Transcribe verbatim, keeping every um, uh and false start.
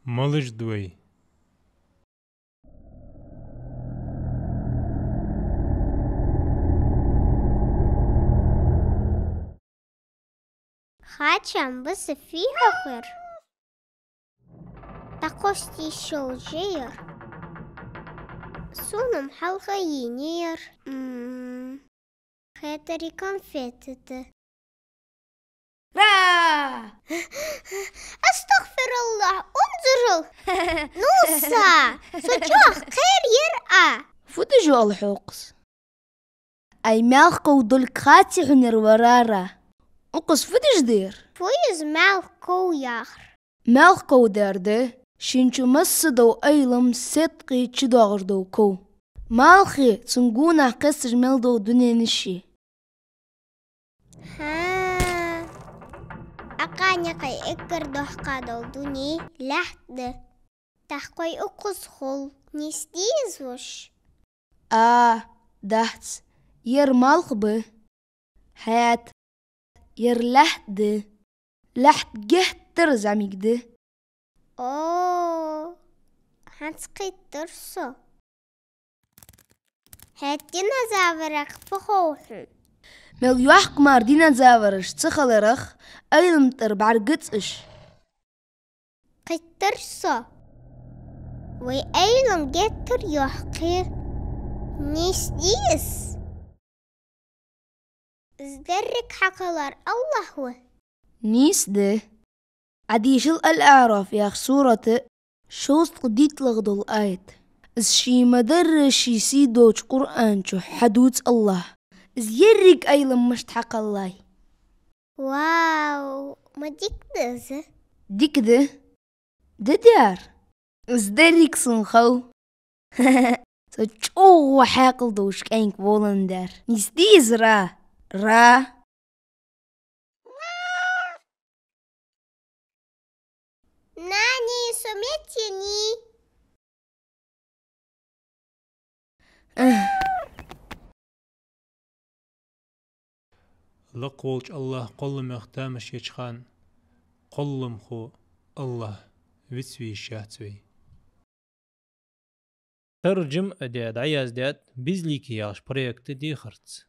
Малаш да вай? Хачам баса фихьахир. Такхости шолжаяр. Сунам хьалха йинияр. М, хетари конфетата. Ра! Астагфируллах, унзурал. Ну са, со чӀоагӀа кхер яр а. Фу деш ва хьокхас? Ай, маьлха ков долга хаций хьона ер варара? Укхаза фу деш да ер? Фу из маьлха ков яхар? Маьлха ков дар да шийна чу масса дола Ӏилма, седкъий чудоагӀаш дола ков. Малхий, цун гонахьа кхесташ мел дола дуненаш ший. ХӀа. Акханаькъан эггара доккха дола дуне лаьтта да. ТӀаккха вай укхаза хул, нийса дий из воаш? А, дац, ер малх ба. ХӀаьта, ер лаьтта да. Лаьтта геттара зӀамига да. О, хӀанз кхийттар со. ХӀаьта динозаврах фу хов хьона? Мел йоккха мара динозавраш ца хиларах, Ӏилма тӀара бӀаргагуц уж. Кхийттар со. Вай Ӏилма геттара йоккха я. Нийса дий из? Из деррига хьакхеллар АллахӀ ва. Нийса да. Ӏа дийшал Ал-АӀраф яхача сурата шовзткъа дийтлагӀа дола аят. Из ший ма дарра ший сий долча Къуръан чу хьадувц АллахӀа. Из еррига Ӏилма мишта хьакхеллай. Вау, ма дика да из. Дика да? Даьдар. Из деррига сона хов. Со чӀоагӀа хьаькъал долаш кӀаьнк воландаь. Нийса дий из, Ра? Ра? Нани, со меттиг йий. Лакха волча АллахӀа кхолламех тамаш еча хана, кхолламхо АллахӀ вицвеш яц вай. Таржам а даь, дӀаяздаьд «Безликий» яхача проекта дехарца.